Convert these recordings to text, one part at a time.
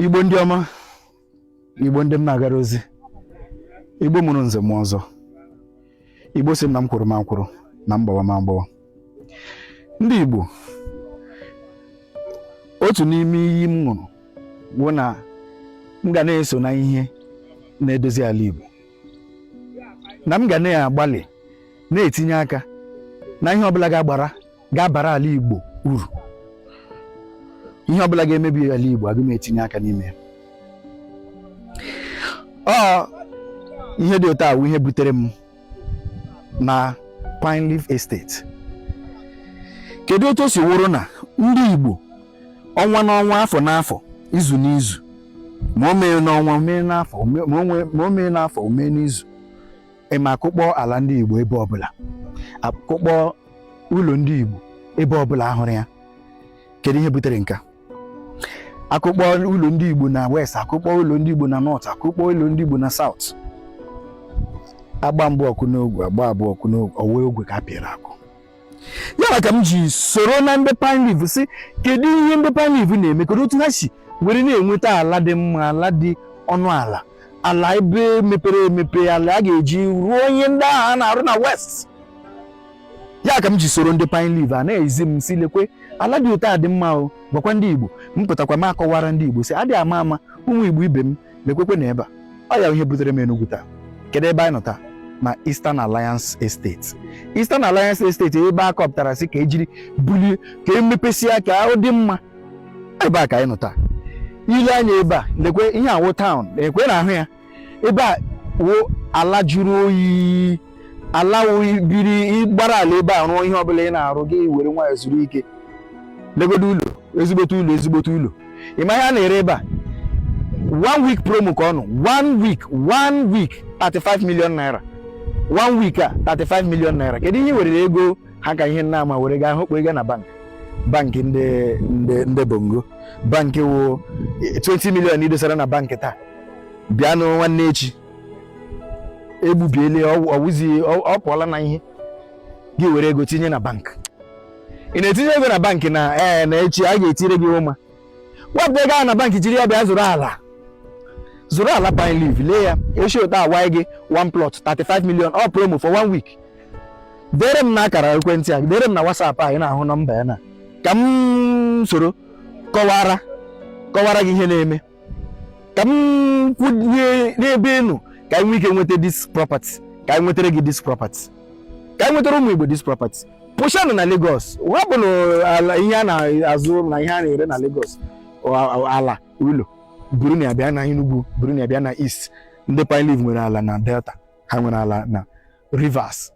Igbo ndị ọma, Igbo ndị m na-agara ozi, Igbo mụrụ nze mụọ ọzọ, Igbo sị m na m kwuru ma m kwuru na m gbawa ma m gbawa. Ndị Igbo, otu n'ime iyi m ṅụrụ bụ na m ga na-eso na ihe na-edozi ala Igbo, na m ga na-agbalị na-etinye aka na ihe ọbụla ga-agbara ga-abara ala Igbo uru. Ihe ọbụla ga-emebi ala Igbo, aga m etinye aka n'ime ya. Ọ ihe dị otu a wụ ihe butere m na Pine Leaf Estate. Kedu otu o si wụrụ na ndị Igbo ọnwa n'ọnwa, afọ n'afọ, izu n'izu, ma o mee n'ọnwa, o mee n'afọ, ma o mee n'afọ, o mee n'izu, ema akụkpọ ala ndị Igbo ebe ọbụla, akụkpọ ụlọ ndị Igbo ebe ọbụla ahụrụ ya? Kedu ihe butere nke a? Akụkpọ ụlọ ndị Igbo na West, akụkpọ ụlọ ndị Igbo na North, akụkpọ ụlọ ndị Igbo na South. Agba mbụ ọkụ n'ogwe, agba abụọ ọkụ n'ogwe, ọwa ogwe ka a pịara akụ. Ya maka m ji soro na ndị Pine Leaf, sị kedu ihe ndị Pine Leaf na-eme, kedu otu ha si were na-enweta ala dị mma, ala dị ọnụ ala, ala ebe mepere emepe, ala a ga-eji rụọ ihe ndị ahụ a na-arụ na West. Ya ka m ji soro ndị Pine Leaf a na-ezi m, si lekwe ala dị otu a dị mma o, gwakwa ndị Igbo. M pụtakwa m akọwara ndị Igbo, sị adị ama ama, ụmụ Igbo ibe m, lekwekwe na ebe a. Ọ ya ihe butere m Enugu taa. Kedu ebe anyị nọ taa? Na Eastern Alliance Estate. Eastern Alliance Estate, ebe a kọpụtara sị ka ejiri bulie, ka emepesịa, ka ọ dị mma. Ebe a ka anyị nọ taa. Ile anya ebe a, lekwe ihe awụ town, ekwe na ahụ ya ebe a wụ ala jụrụ oyi, ala wụ biri ịgbara ala ebe a rụọ ihe ọbụla ị na-arụ, gị were nwayọọ zuru ike. Legodo ụlọ, ezigbote ụlọ, ezigbote ụlọ. Ị ma ihe a na-ere ebe a? One week promo ka ọ nọ, one week, one week, 35 million naira. One week a, 35 million naira. Kedu ihe ị werere ego ha ka ihe nna ama were gaa hụkpo ego na bank, bank ndị bongo, bank wụ 20 million idosara na bank taa, bịanụ nwanne echi egbubiele, ọwụzi ọ pụọla na ihe gị were ego tinye na bank. Ị na-etinye ego na bank na ee na echi a ga-etire gị ụma. Wepụta ego ahụ na bank, jiri ya bịa zụrụ ala, zụrụ ala Pine Leaf. Lee ya, echi ụtọ awaị gị one plot 35 million, ọ promo for one week. Dere m na akara ekwentị a, dere m na WhatsApp a ị na-ahụ nọmba ya, na ka m soro kọwara gị ihe na-eme, ka m kwunye n'ebe ị nọ, ka anyị nwee ike nweta this property, ka anyị nwetara gị this property, ka anyị nwetara ụmụ Igbo this property. Pụshanụ na Lagos, wapụnụ ala ihe a na-azụ na ihe a na-ere na Lagos, ala ụlọ, buru na ya bịa na Enugu, buru na ya bịa na East. Ndị Pine Leaf nwere ala na Delta, ha nwere ala na Rivers,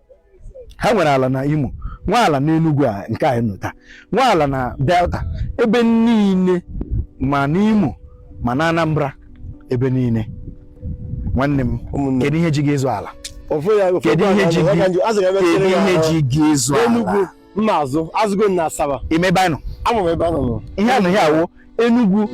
ha nwere ala na Imo, nwe ala na Enugu a nke anyị nọ taa, nwe ala na Delta, ebe niile, ma n'Imo ma na Anambra, ebe niile. Nwanne m, Ụmụnne. kedu ihe ji gị ịzụ ala? Ofu ya ofu. Kedu ihe ji gị? Kedu ihe ji gị ịzụ Enugu ala? Mma azụ azụgo m na Asaba. Ime ebe anyị nọ? Amụ m ebe a nọ. Ihe a nọ, ihe awụ Enugu.